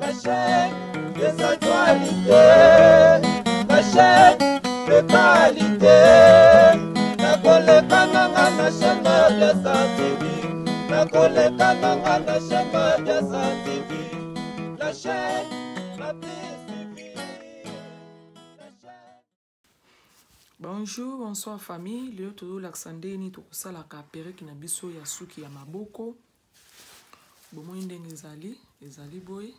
La chaîne des actualités, la chaîne de qualité. Nakoleka nanga na chaîne Mabiasa TV. Nakoleka nanga na chaîne Mabiasa TV. La chaîne la plus suivie. La chaîne... Bonjour, bonsoir famille. Lelo tozolakisa ndenge nini tokosalaka perruque na biso ya suki ya maboko. Bomoni ndenge ezali, ezali boye.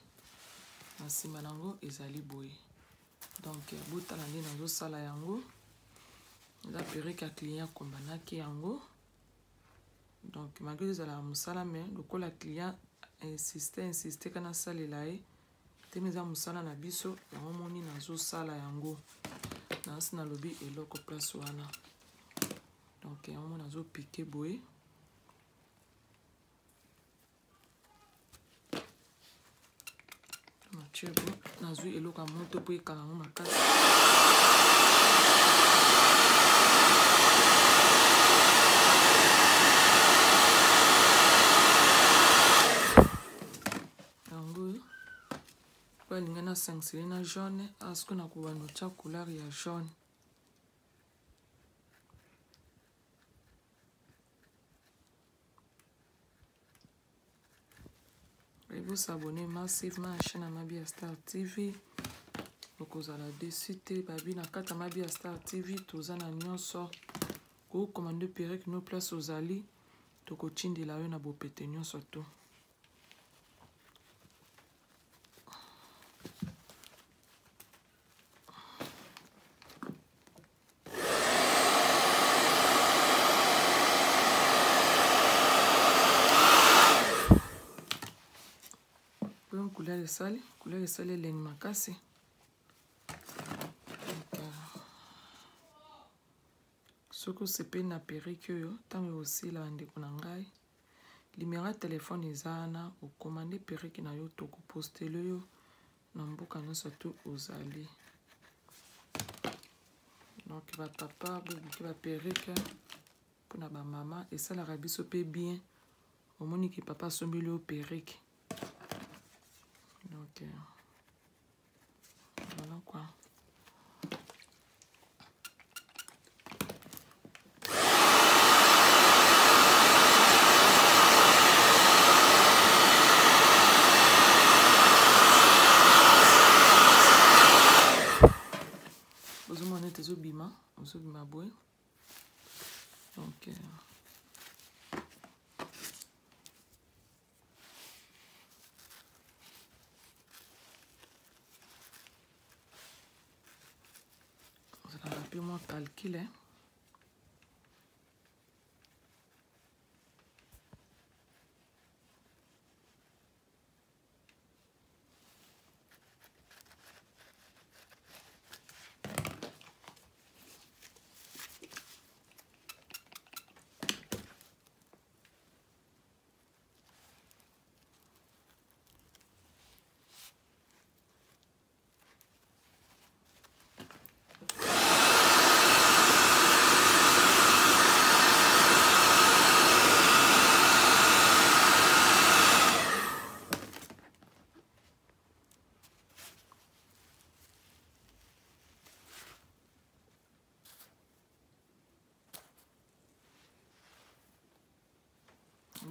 Na nsima nango ezali boye. Donc botala ndenge nazosala yango. Eza perruque ya client akombanaki yango. Donc malgré ezalaka mosala mais lokola client insiste insiste kana asalela ye teme eza mosala na biso yango moni nazosala yango nasi nalobi eloko place wana donc yango moni nazopike boye natie bo nazwi eloko ya moto mpo ekanga yango makasi yango oyo alingi na sanctionne na jaune asoki na kobanda otya couleur ya jaune vous s'abonner massivement à la chaîne Mabia Star TV okozala dessus te babi na kati ya Mabia Star TV toza na nyonso kokomande perruque no place ozali tokotindela yo na bopete nyonso to oyo couleur esali couleur esali elengi makasi soki osepeli na perruque oyo ntango ekosila bandeko na ngai limero ya telefone eza wana okomande perruque na yo tokopostele yo na mboka nyonso tu ozali donc bapapa bobuki baperruque mpona bamama esalaka biso mpe bien omoni ke papa asombeli yo perruque donc euh, voilà quoi ozomona neti ezobima ozobima boye donc euh, ozalaka mpe mwa calcul eh?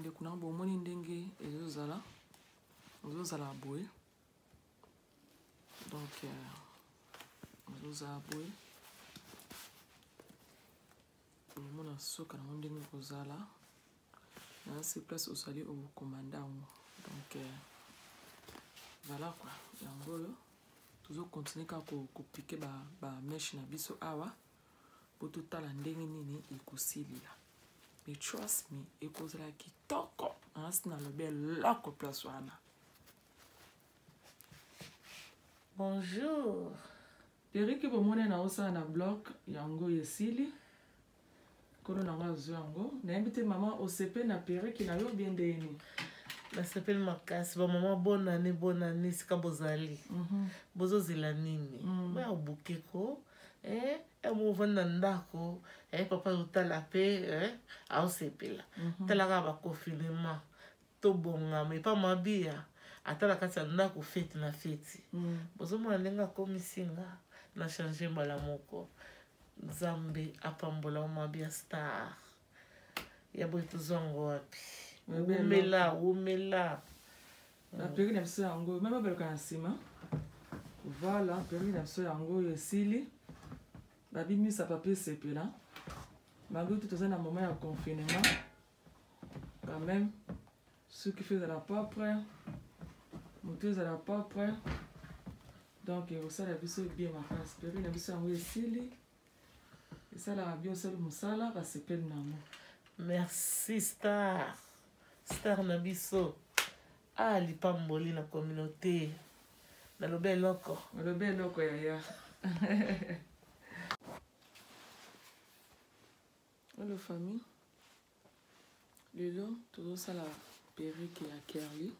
ndeko na bomoni ndenge ezozala ezozala boye donc euh, ezozala boye omona suka nango ndenge ekozala nasi place ozali okomanda yango donc euh, voilà quoi yango oyo tozokontinue kaka kopike bameshe ba na biso awa mpo totala ndenge nini ekosilila mais trust me ekozala kitoko nasi nalobi eloko place wana bonjour perike bomoni na osala na bloc yango esili nkolo na yango azwi yango nayebi te mama osepeli na perike na yo bien ndenge nini nasepeli makasi bamama bonane bonane esika bozali mhm. bozozela nini mm. boya obukeko eh, eh, ovandi na ndako eh, papa azotala mpe eh, aosepela mm -hmm. tala kaka baconfinement tobongama epa mabiya Ata na kati ya ndako feti na feti. Bozomona ndenge akomisi nga na change mbala moko. Nzambe apambola Mabia Star. Ya boye tozwango wapi? Wumela, wumela. Baperruque na biso yango meme baluka na nsima. Voilà, perruque na biso yango oyo esili. Babimisa papier sepela. Malgré tout toza na moment ya confinement. Quand même, soki fe ezala propre, moto ezala propre. Donc ekosala biso bien makasi. Perruque na biso yango esili. Esalaka bien, osali mosala, basepeli nango. Merci Star. Star na biso. Ah, lipamboli na communauté. Nalobi eloko. Nalobi eloko yaya. Hello famille. Lelo tozosala perruque ya curly.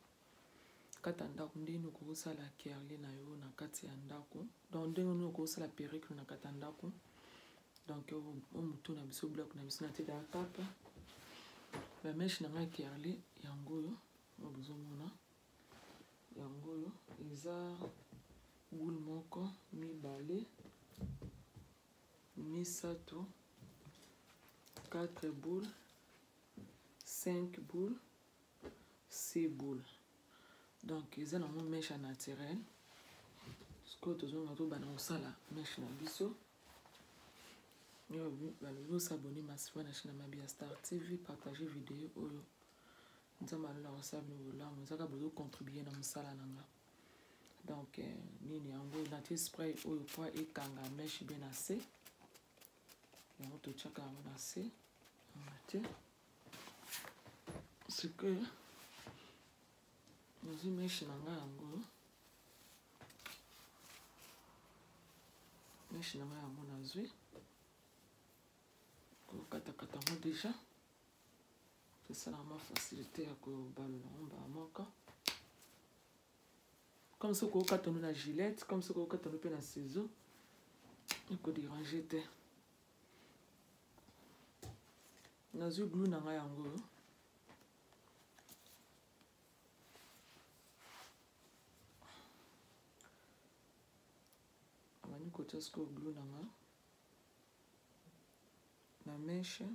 Kata ndako ndenge okosala curly na yo na kati ya ndako. Donc ndenge nini okosala perruque na kati ya ndako. Donc o mutu na biso bloc na biso na tete ya papa. Ba mèche na ngai curly yango oyo oyo bozomona. Yango oyo eza boule moko, mibale, misato, 4 boules, 5 boules, 6 boules. Donc eza nango mèche naturelle. Sikoyo tozonga tobanda kosala mèche na biso. Balobi osabonner massivement na chaîne ya Mabia Star TV, partager vidéo oyo. Nzambe alola kosala bino bolamu, ezaka bozo contribuer na mosala na nga. Donc nini yango natie spray oyo po ekanga mèche bien na se. Yango totiaka yango na se. Natie. Sikoyo nazwi mèche na nga yango. Mèche na nga yango nazwi. Kokatakata yango déjà. Esalaka mwa facilité ya kobalola yango mbala moko. Comme soki okata no na gilette, comme soki okata no mpe na ciseau, ekoderange te. Nazwi glue na ngai yango. Abandi kotia sikoyo glue na nga na mèche.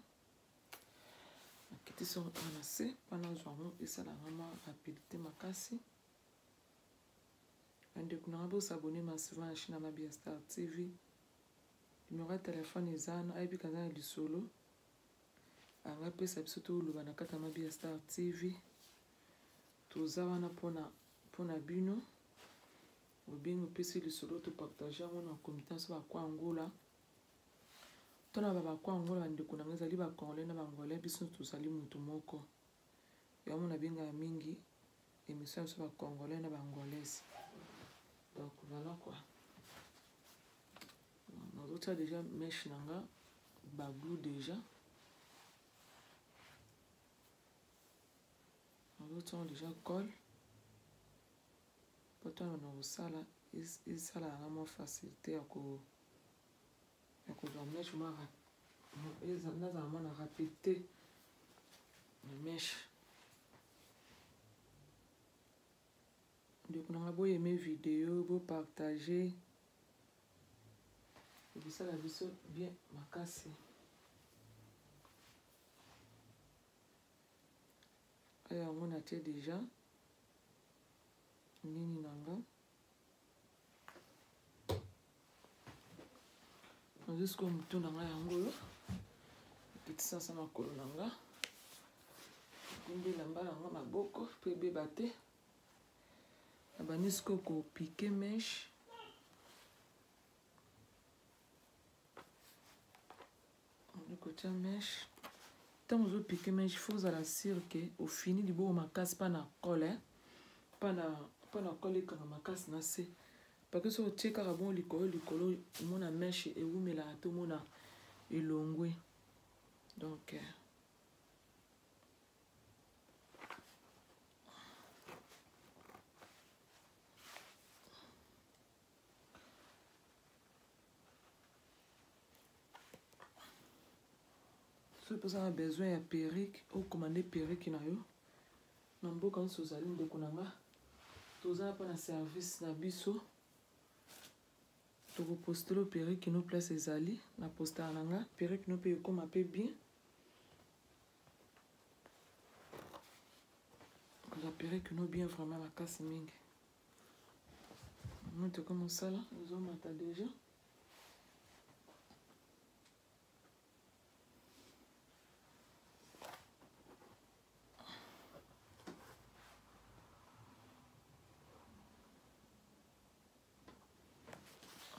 Nakitisi yango awa na se mpo nazwa yango esalaka mwa rapidité makasi. Bandeko na nga bosabone massivement na chaîne ya Mabia Star TV. Numéro ya téléphone eza wana, ayebi kaza na lisolo. Anga pesa biso toloba na kati ya Mabia Star TV. Toza wana mpona bino. Obengi opesi lisolo topartage yango na comité nyonso bakwa Angola. Tona ba bakwa Angola bandeko na nga ezali ba Congolais na ba Angolais, biso tozali motu moko. Yango nabengaka mingi émission biso ba Congolais na ba Angolaises. Donc voilà quoi. Nazotia déjà mèche na nga, ba glue déjà. Nazotia déjà colle. Po tona na kosala, esalaka nga mwa facilité ya kozwa mèche mwa nazala mwa na rapidité na mèche. Ndeko na nga boyeme vidéo, bopartage, ekosala biso bien makasi. Oyo yango natie déjà nini na nga. Nazwi sikoyo motu na nga yango oyo, ekitisa sa makolo na nga, ekumbi elamba na nga maboko mpe ebeba te. Nabandi sikoyo kopike mèche. Nabandi kotia mèche. Ntango ozopike mèche, faut ozala sûr ke ofini liboko makasi mpa na colle, hein? Mpa na colle ekanga makasi na se. Parce que soki otie kaka bongo likolo likolo, omona mèche ewumelaka te, omona elongwe. Donc soki oza na besoin ya perruque, ocommande perruque na yo na mboka nyonso ozali ndeko na nga. Toza mpona service na biso. Tokopostele perruque no place ezali na postaka na nga perruque no mpe ekóma mpe bien. Kozwa perruque no bien vraiment makasi mingi. Moto ekomi mosala ezomata déjà.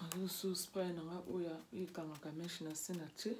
Azosu spray na nga oyo ekangaka meshe na se na tie.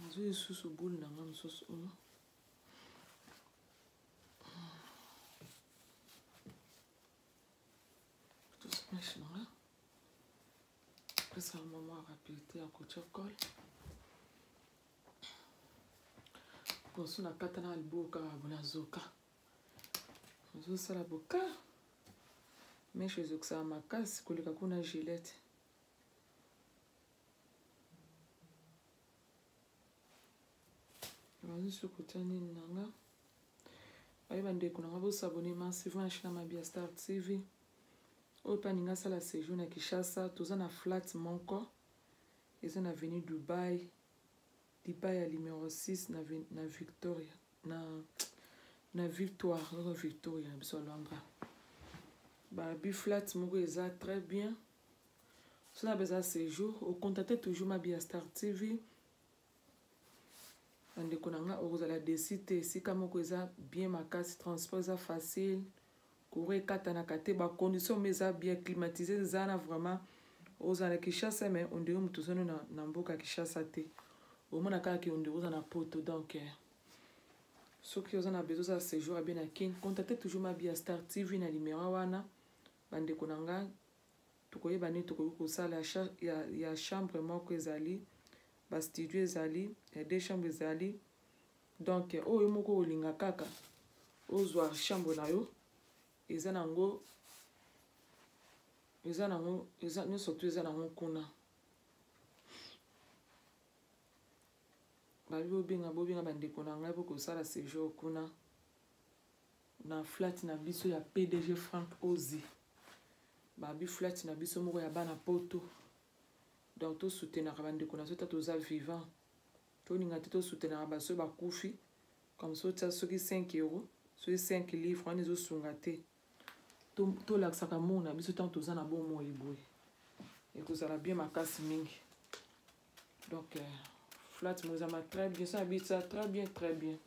Nazwi lisusu boule na nga mosusu oyo. Tosmeshe na nga pesaka mwa mwa rapidité ya kotia colle. Konso nakata na liboko kaka bo nazoka nazosala boka meshe ezokisaka makasi koleka kuna gilette. Bazusu kotia nini na nga. Baye bandeko na nga bosabone massivement na chaîne ya Mabia Star TV. Oyo mpe aninga asala séjour na Kinshasa, toza na flat moko eza na avenue Dubai, Dubai ya numéro 6 na, na Victoria na Victoire, na Victoria na biso ya Londres. Babi flat moko eza très bien. So na besoin séjour, ocontacte toujours Mabia Star TV. Bandeko na nga okozala desi te, esika moko eza bien makasi, transport eza facile, courant ekatanaka te, bacondition mpe eza bien climatisé, eza na vraiment ozala na Kinshasa mais on dirait moto ozali na mboka Kinshasa te, omona kaka ke on dirait oza na poto. Donc soki oza na besoin oza séjour ya bien na Kin, contacte toujours Mabia Star TV na numéro wana. Bandeko na nga tokoyeba nini tokoki kosala ya chambre moko ezali, ba studio ezali, ya deux chambres ezali. Donc oyo moko olinga kaka ozwa chambre na yo eza nango, eza nango, eza nyonso tu eza nango kuna. Babi bobenga, bobenga bandeko na ngai bokosala séjour kuna na flat na biso ya PDG Frank Ozi. Babi flat na biso moko ya bana poto. Donc tosoutenaka bandeko na biso ta toza vivant. Toninga te tosoutenaka baso bakufi comme ça otia soki 5 euros, soki 5 livres wana ezosunga te. Tolakisaka mbongo na biso ntango toza na bomoi boye. Ekozala bien makasi mingi. Donc flat mo ezama très bien, ça habite ça très bien, très bien.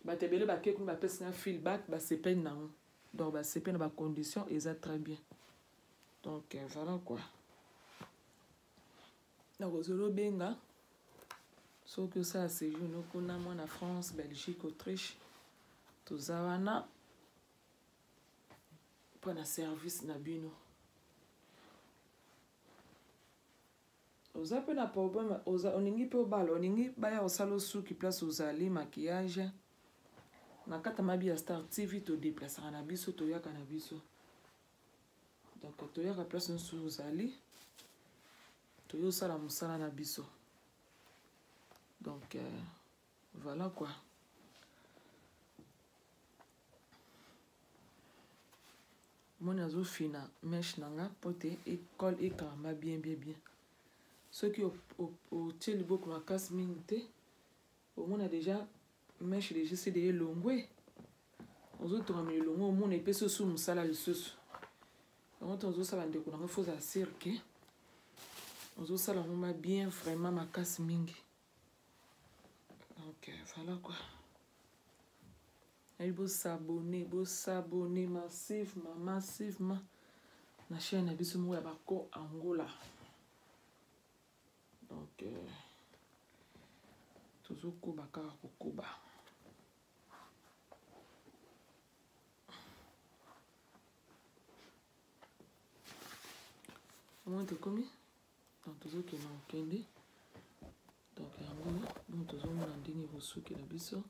Bato ebele bakei kuna bapesi na feedback, basepeli nango. Donc basepeli na bacondition eza très bien. Donc voilà quoi. Nakozala obenga soki osala séjour no kuna mwana France, Belgique, Autriche, toza wana mpona service na bino. Oza mpe na problème, oza olingi mpe obala, olingi baya osala osuki place ozali maquillage. Na kati ya Mabia Star TV todeplasaka na biso, toyaka na biso. Donc toyaka place nyonso ozali, toyosala mosala na biso. Donc voilà quoi. Moni azofina mèche na nga po te école ekangama bien bien bien. Soki otie liboko makasi mingi te, omona déjà mèche déjà se de elongwe. Ozotongama elongwe, omona epesi osu mosala lisusu. Yango to ozosala ndeko na nga, faut ozala sûr ke ozosala ngoma bien vraiment makasi mingi. Donc voilà quoi. Nayebi bosabone, bosabone massivement, massivement na chaîne na biso moko ya bako Angola. Donc tozokoba kaka kokoba. Omoni tokomi donc tozokende kokende donc yango donc tozomona ndenge ekosukela biso.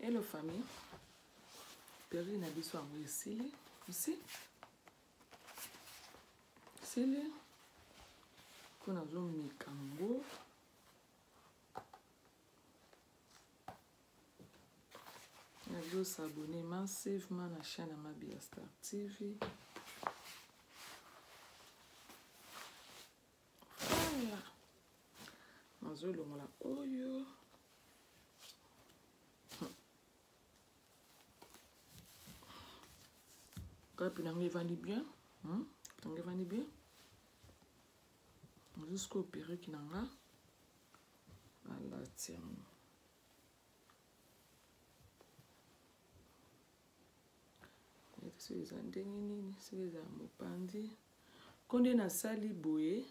Hello famille, perruque na biso yango esili osi esili mpo nazomeka yango nazosabone massivement na chaîne ya Mabiya Star TV. Voilà, nazolongola oyo kapi nango evandi bien, nango evandi bien jusqu'au perruque na nga alati yango. Soki eza ndenge nini, soki eza mopanzi ko nde nasali boye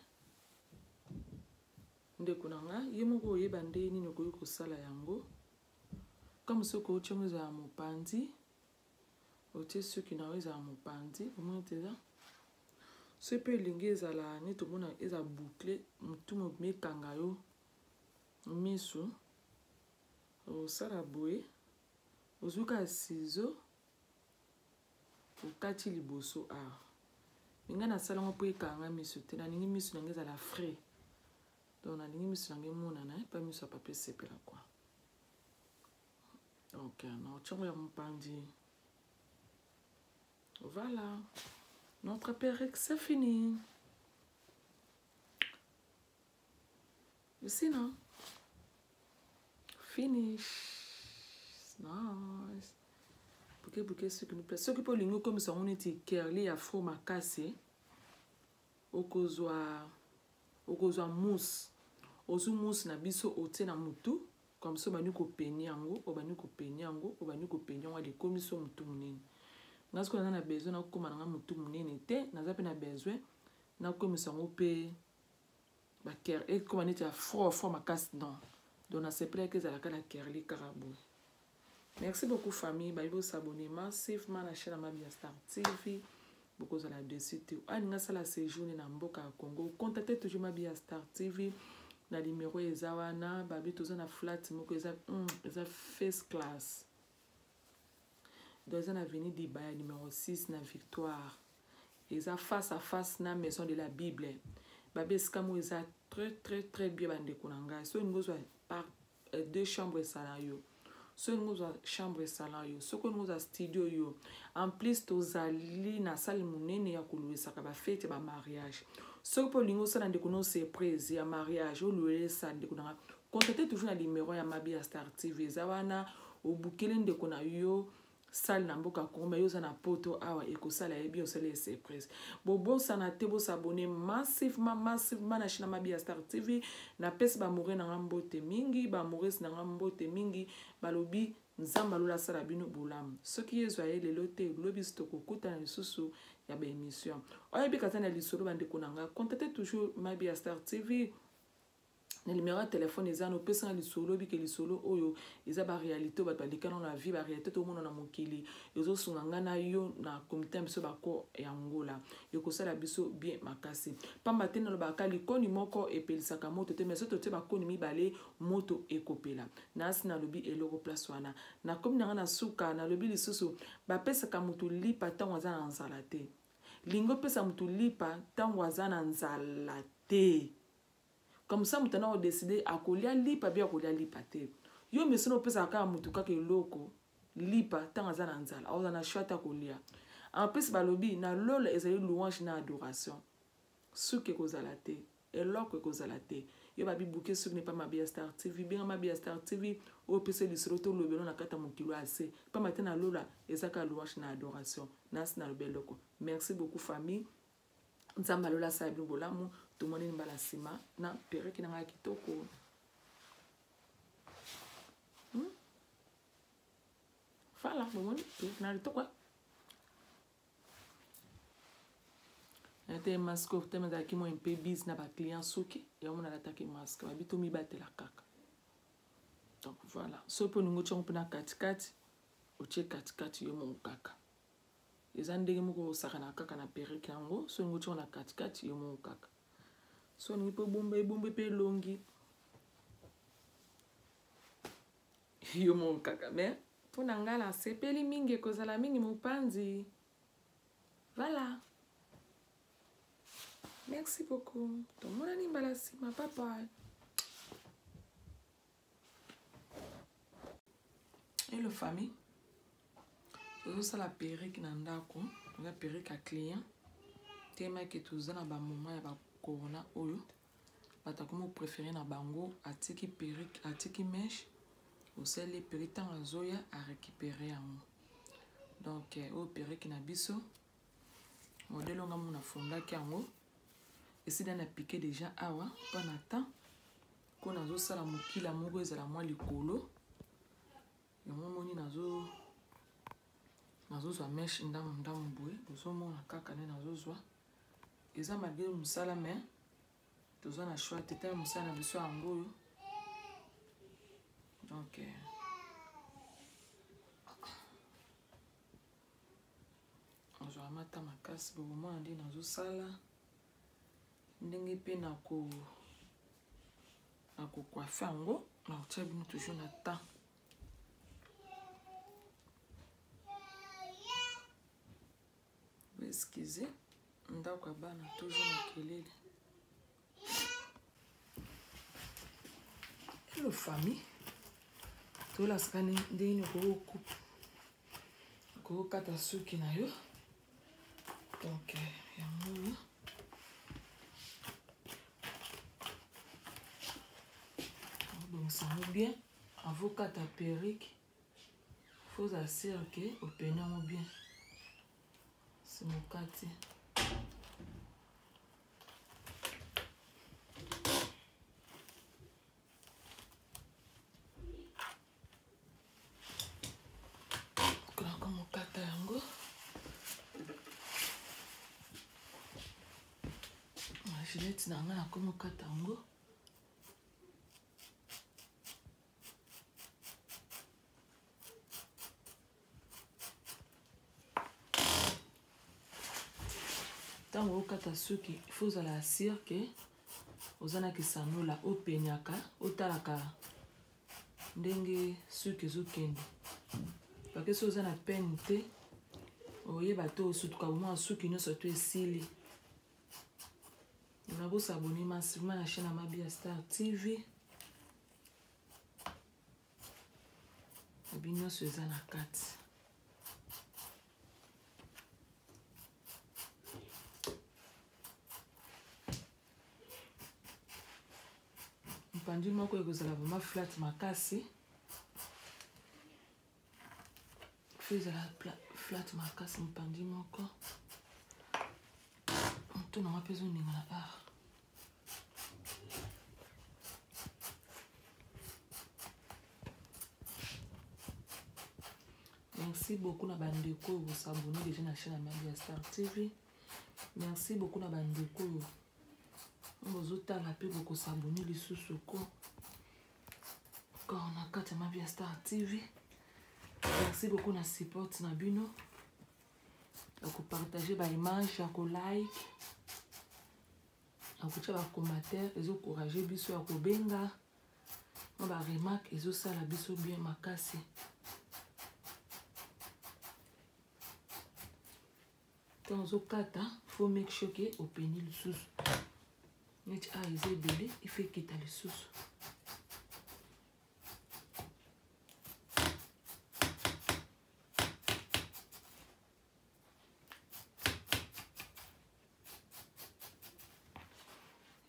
ndeko na nga ye moko oyeba ndenge nini okoki kosala yango. Comme soki otie yango ezala mopanzi, otie suki na yo ezala mopanzi, omoni ete eza soki mpe elingi ezala neti omona eza boucle, motu mobima ekanga yo misu, osala boye. Ozwi kaka ciseau okati liboso awa. Mais ngai nasala yango mpo ekanga miso te, nalingi miso na ngai ezala frais. Donc nalingi miso na ngai emonana mpe miso ya papa esepela quoi. Donc nakotia yango ya mopanzi. Voilà, notre perruque c'est fini. You see now? Finish. Nice. Bouquet, bouquet, ce qui nous plaît. Soki mpe olingi okomisa yango neti curly ya faux makasi, okozwa okozwa mousse. Ozwi mousse na biso otie na mutu, comme ça obandi kopeni yango, obandi kopeni yango, obandi kopeni yango, ade ekomisi yo mutu monene. Nga sikoyo naza na besoin nakoma na nga mutu monene te, naza mpe na besoin nakomisa yango mpe ba ker ekoma neti ya fort fort makasi non. Donc nasepelaki ezalaka na curly kaka boye. Merci beaucoup famille, bayi bo s'abonner massivement na chaîne ya Mabia Star TV. Bokozala dessus te. Alinga asala séjour na mboka ya Congo, contactez toujours Mabia Star TV na numéro eza wana. Babi toza na flat moko eza eza first class. Donc eza na avenue Dibaya numéro 6 na Victoire. Eza face à face na maison de la Bible. Babi esika moko eza très très très bien bandeko na ngai. So olingi ozwa par deux chambres esala yo. So olingi ozwa chambre esala yo. Soki olingi ozwa studio yo. En plus tozali na salle monene ya koluesaka ba fête ba mariage. Soki mpe olingi osala ndeko no surprise ya mariage, oluesa ndeko na ngai. Contactez toujours na numéro ya Mabia Star TV eza wana, obukele ndeko na yo salle na mboka Congo, mais yo oza na poto awa ekosala ye bien, osala ye surprise. Bobosana te bosabonner massivement massivement na chaîne ya Mabia Star TV. Napesi ba amoureux na nga mbote mingi, ba amoureuses na nga mbote mingi, balobi Nzambe alola asala bino bolamu. Soki Yezu aye lelo te, lobi biso tokokutana lisusu ya ba émission. Oyebi kaza na lisolo bandeko na nga, contactez toujours Mabia Star TV. Na numéro ya téléphone eza no, opesa nga lisolo, oyebi ke lisolo oyo eza ba réalité oyo bato baleka na vie, ba réalité tomona na mokili, ezosunga nga na yo na comité ya biso bako ya Angola, ekosala biso bien makasi. Pamba te nalobaka likoni moko epelisaka moto te, mais soki totie bakoni mibale moto ekopela. Nasi nalobi eloko place wana. Nakomi na nga na suka, nalobi lisusu bapesaka motu lipa ntango aza na nzala te. Lingo pesa motu lipa ntango aza na nzala te. Comme ça moto ana odeside akolia lipa bi akolia lipa te. Yo mesana opesaka kaka motu kaka eloko lipa ntango aza na nzala, aza na choix te akolia. En plus balobi na lola ezali louange na adoration. Suki ekozala te, eloko ekozala te. Yo babi bouquet suki ne pa Mabia Star TV, benga Mabia Star TV oyo pesa lisolo to lobelo na kata mokilo ase. Pamba te na lola ezaka louange na adoration. Nasi na lobeloko. Merci beaucoup famille. Nzambe alola asala bino bolamu. Tomoneni mbala nsima na perruque na ngai ya kitoko. Voilà, bomoni perruque na kitoko. Nate masque oyo teme ezalaki mwa mpe bise na ba client soki yango nalataki masque babi tomibatela kaka. Donc voilà, soki mpe olingi otia yango mpe na katikati, otie katikati yo moko kaka. Eza ndenge moko osakana kaka na perruque yango, soki olingi otia yango na katikati yo moko kaka. Soki olingi mpe obomba ebombe mpe elongi yo moko kaka. Mais mpo na ngai nasepeli mingi, ekozala mingi mopanzi. Voilà. Merci beaucoup. Tomonani mbala nsima. Bye bye. Hello famille. Tozosala perruque na ndako, toza perruque ya client. Temaki toza na ba moment ya ba corona oyo bato akomi préféré na bango atiki perruque, atiki mèche, osali perruque ntango azoya a récupérer yango. Donc oyo perruque na biso modèle nga mona fondaki yango esila na piqué déjà awa mpo na temps ko nazosala mokila moko ezala mwa likolo yango moni nazozwa mèche ndambu ndambu boye, bozomona kaka nde nazozwa. Eza malgré mosala mais toza na choix te, tala mosala na biso yango oyo. Donc nazwaka mata makasi bokomona nde nazosala ndenge mpe nakocoiffe yango, nakotia bino toujours na temps. Excuse, ndako ya bana toujours makelele. Hello famille, tolasaka ndenge nini okoki kokata suki na yo. Donc yango oyo obongisa yango bien avant okata perruque, faut ozala sûr ke openi yango bien nsima okati. Komokata yango gilete na ngai, nakomokata yango. Ntango okata suki, ifo ozala sûr ke oza na kisanola, openyaka, otalaka ndenge suki ezokende. Pake soki oza na pene te, oyeba te osutuka bomwa suki nyonso to esili. Na bosabone massivement na chaîne ya Mabia Star TV. Abi nyonso eza na kati. Mopanzi moko ekozala vraiment flat makasi, fo ezala flat makasi mopanzi moko. Moto nanga mpe ezoningana. Ah, merci beaucoup na bandeko oyo bosabone déjà na chaîne ya Mabia Star TV. Merci beaucoup na bandeko oyo bozotala mpe bokosabone lisusu ko encore na kati ya Mabia Star TV. Merci beaucoup na support na bino ya kopartage baimage, ya kolike, ya kotia bacommentaire, ezocourage biso, ya kobenga mwa baremarque, ezosala biso bien makasi. Ntango ozokata, faut make sure ke openi lisusu neti a eza ebele, ife ekita lisusu.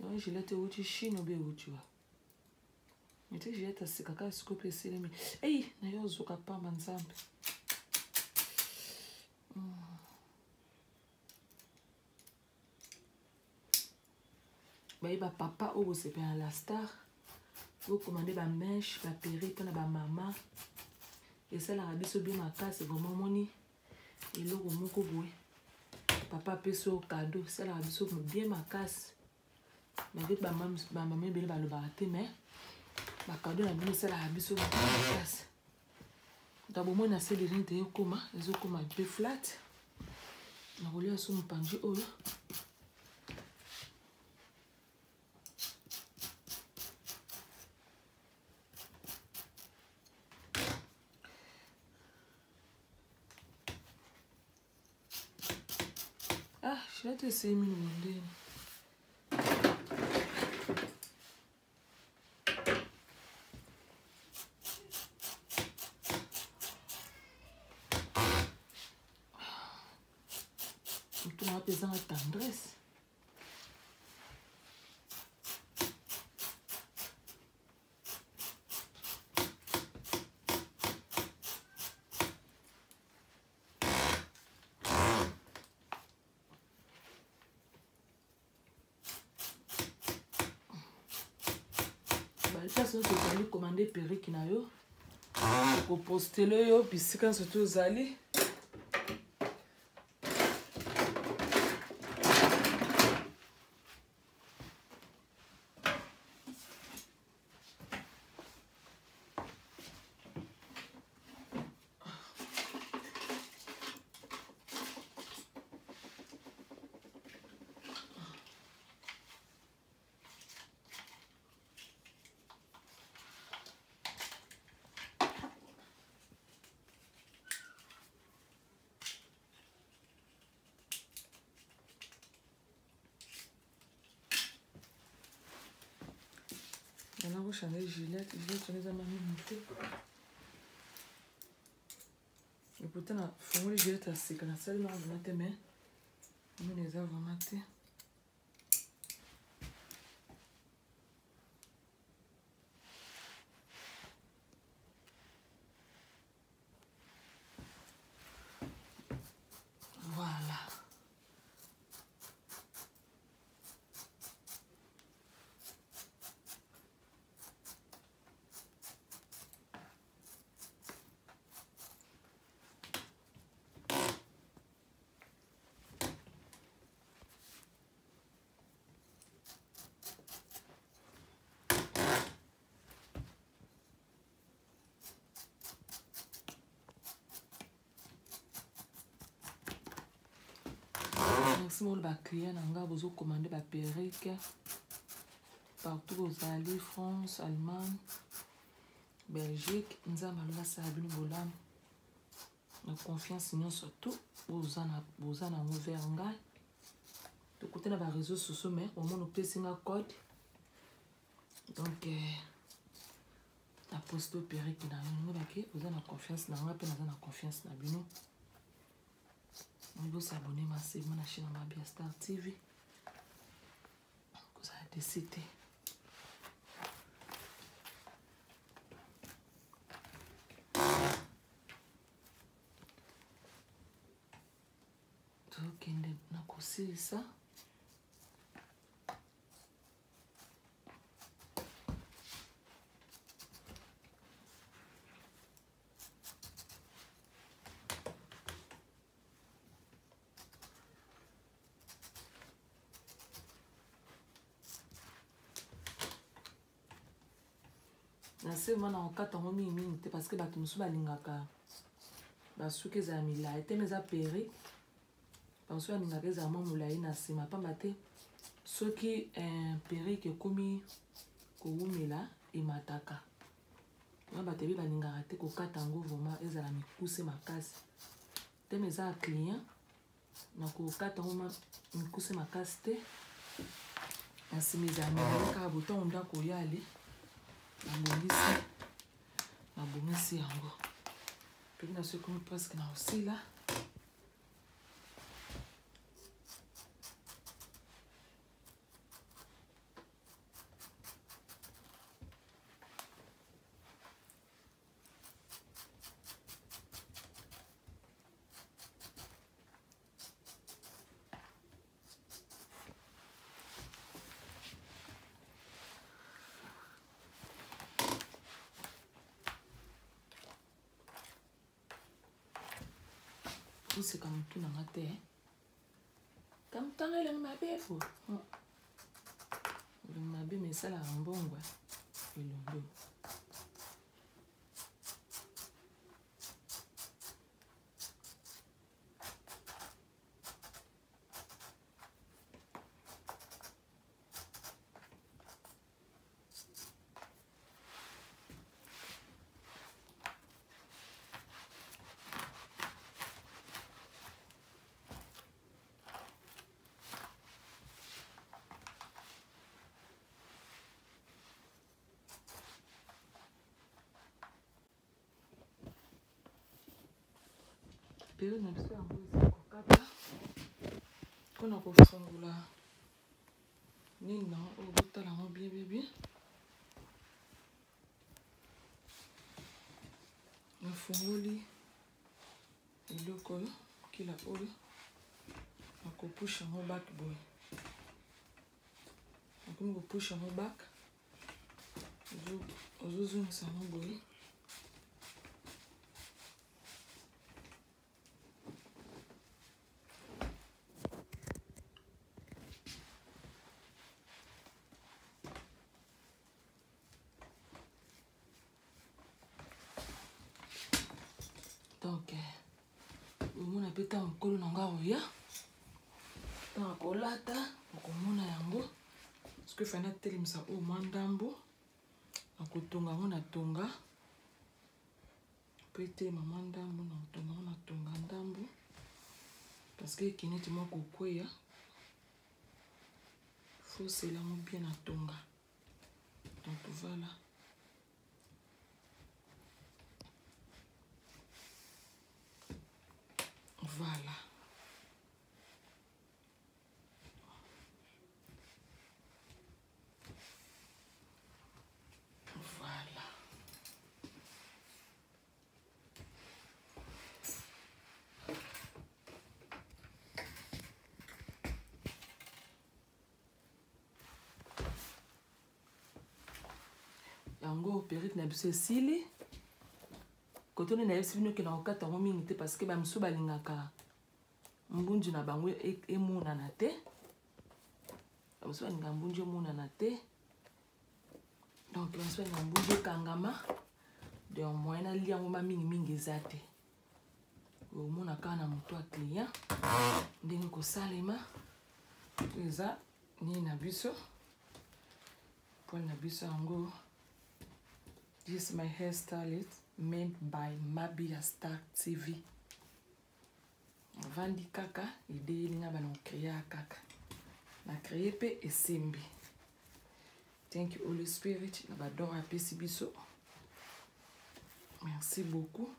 Yango gilete euti Chine obe euti wa ete gilete asika kaka sikoyo mpe eselemi. Ei, nayo ozoka pamba nzambe. Baye bapapa oyo bosepela na la star, bokomande bamèche, baperi mpona bamama, esalaka biso bien makasi vraiment. Omoni eloko moko boye, papa apesi oyo kado, esalaka biso bien makasi malgré bamama ebele balobaka te, mais bakado na bino esalaka biso makasi. Donc bomoi na se deja nte ekoma, ezokoma mpe flat. Nakolia so mopanzi oyo. Ah, shilate esemi mondeni. Motu na mpe ezanga tendresse. Place nyonso ozali, commande perruque na yo, okopostele yo bisika nyonso to ozali. Nana kochange gilette, gilette wana eza ma mingi te. Et pourtant nafongoli gilette ya sika, nasali nanga vraiment te, mais moni eza vraiment te. Voilà. Merci moko ba client na nga bozo commander ba perruque partout bozali, France, Allemagne, Belgique. Nzambe alola asala bino bolamu na confiance nyonso tout boza na yango vers ngai. Tokote na ba réseaux sociaux, mais omona opesi nga code, donc na poste perruque na yo ngo bake oza na confiance na nga mpe naza na confiance na bino. Bosabone massivement na chaîne ya Mabia Star TV, kozala desi te. Tokende na kosilisa. Na se wana kokata yango mingimingi te, parce que bato mosusu balingaka basuki ezala milai te, mais eza perruque. Bato mosusu balingaka ezala mwa molai na nsima, pamba te soki perruque ekomi kowumela emataka. Wana bato ebi balingaka te kokata yango vraiment ezala mikuse makasi te, mais eza ya client na kokata yango mikuse makasi te. Na nsima ezala milai kaka botango ndako oyale, nabongisi yango mpe na soki ekomi presque na kosila. Oseka motu na nga te, kamutanga elengi mabe fo elengi mabe, me esalaka mbongo elongo. Période na biso yango eza kokata mpona kofungola nini na oyo, botala yango bien bien bien. Nafungoli eloko oyo kila oyo, nakopusha yango back boye, nakomi kopusha yango back, ozozongisa yango boye. Donc omona mpe ntango nkolo na nga oya, ntango akolata okomona yango. Soki efandi atelemisa oyo mwa ndambo, nakotonga yango na tonga mpo etelema mwa ndambo, na kotonga yango na tonga ndambo parce que ekende ti mwa kokweya, fosela yango bien na tonga. Donc voilà. Voilà. Voilà. Yango perruque na biso esili. Kote nde nayebisi bino ke nakokata yango mingi te parce que bamisusu balingaka mbunzu na bango emonana te. Bamisusu balingaka mbunzu emonana te. Donc bamisusu balingaka mbunzu ekangama. Donc moyen nalia yango ma mingi mingi eza te. Omona kaka na moto ya client ndenge kosalema eza nini na biso poil na biso yango. This is my hairstylist made by Mabia Star TV. Vandi kaka idée nga bana créer kaka. Na créer pe esembi. Thank you Holy Spirit na ba don apesi biso. Merci beaucoup.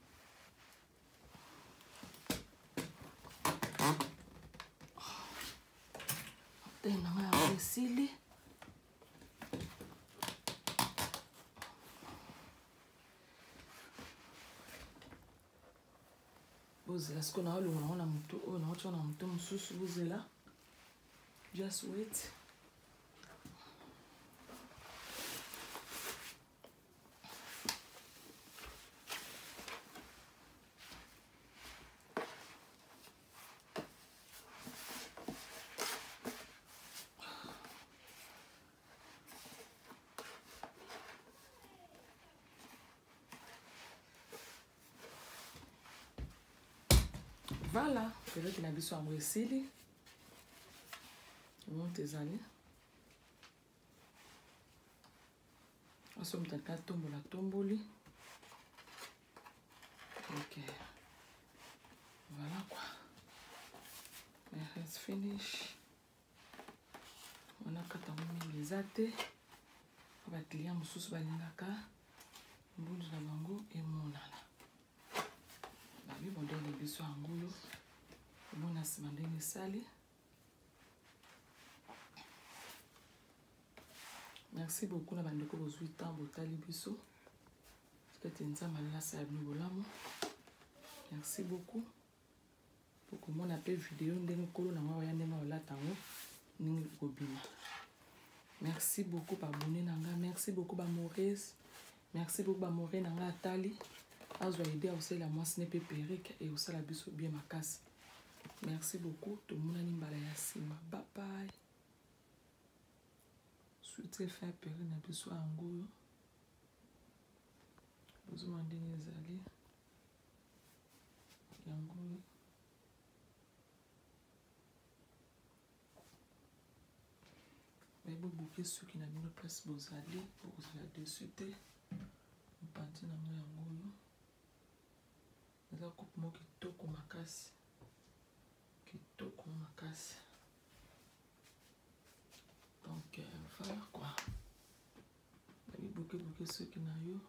Tena nga ya esili. Bozela sikoyo naolongola yango na motu oyo naotia na motu mosusu. Bozela, just wait. Voilà, perruque na biso yango esili. Monte ezali. Aso moto alika tombola tomboli. Ok. Voilà quoi. My hair is finished. Wana kata yango mingi eza te. Ba client mosusu balingaka mbunzu na bango emonana. Babi modèle biso yango oyo. Omona nsima ndenge esali. Merci beaucoup na bandeko bozwi temps botali biso. Peut-être Nzambe alasa ya bino bolamu. Merci beaucoup. Bokomona pe video ndenge kolo na ngai oya ndenge olata yango ndenge ekobima. Merci beaucoup ba abonné na ngai. Merci beaucoup ba Maurice. Merci beaucoup ba Maurice na ngai atali. Azwa idée ya kosalela mwasi ne pe perruque e kosala biso bien makasi. Merci beaucoup. Tomonani mbala ya nsima. Bye bye. Suite fin perruque na biso yango oyo. Bozomona ndenge ezali. Yango oyo. Bobuke suki na bino place bozali, bokozala dessus te. Mopanzi nango yango oyo. Eza coupe moko kitoko makasi. Kitoko makasi. Donc, voilà quoi. Babi buke suki na yo.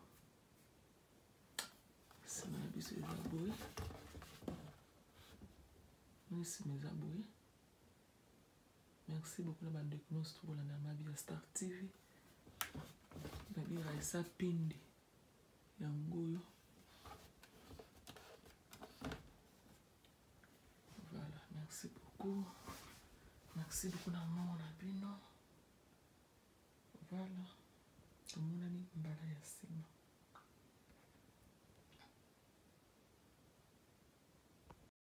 Sima na biso eza boye. Sima eza boye. Merci beaucoup na bandeko nyonso tokolanda Mabia Star TV. Babi Raissa Pindi yango oyo. Voilà, merci beaucoup. Merci beaucoup na mona bino. Voilà. Tomonani mbala ya nsima.